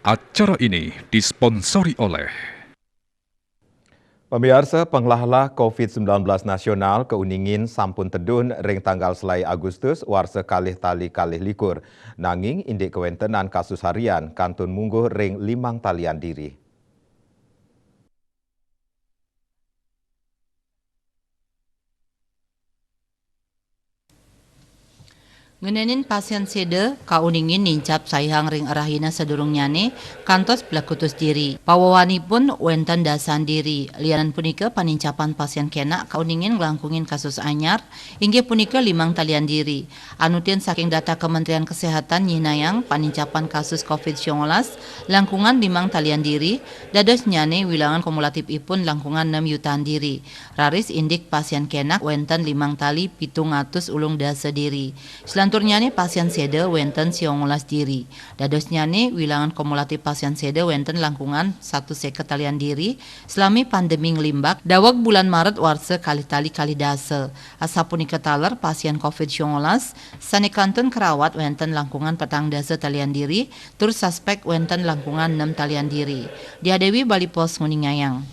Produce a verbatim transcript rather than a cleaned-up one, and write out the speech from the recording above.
Acara ini disponsori oleh Pamiarsa, panglahlah covid sembilan belas nasional kauningin sampun tedun ring tanggal selaé Agustus warsa kalih tali kalih likur. Nanging indik kawentenan kasus harian kantun mungguh ring limang talian diri. Ngenénin pasién séda kauningin nincap saihang ring rahina sadurungnyané kantos plekutus diri. Pawewanipun wénten dasan diri. Lianan punika, panincapan pasién kénak kauningin nglangkungin kasus anyar, inggih punika limang talian diri. Anutin saking data Kementerian Kesehatan nyihnayang panincapan kasus covid langkungan limang talian diri, dadosnyané wilangan kumulatifipun langkungan nem yutaan diri. Raris indik pasién kénak wénten limang tali pitung atus ulung dasa diri. Selanturnyané pasién séda wénten siangolas diri. Dadosnyané wilangan kumulatif pasién séda wénten langkungan satus séket talian diri, salami pandemi nglimbak daweg bulan Maret warsa kalih tali kalih dasa. Asapunika taler pasién covid sané kantun karawat wénten langkungan petang dasa talian diri, tur suspék wénten langkungan nem talian diri. Diah Dewi, Bali Post, nguningayang.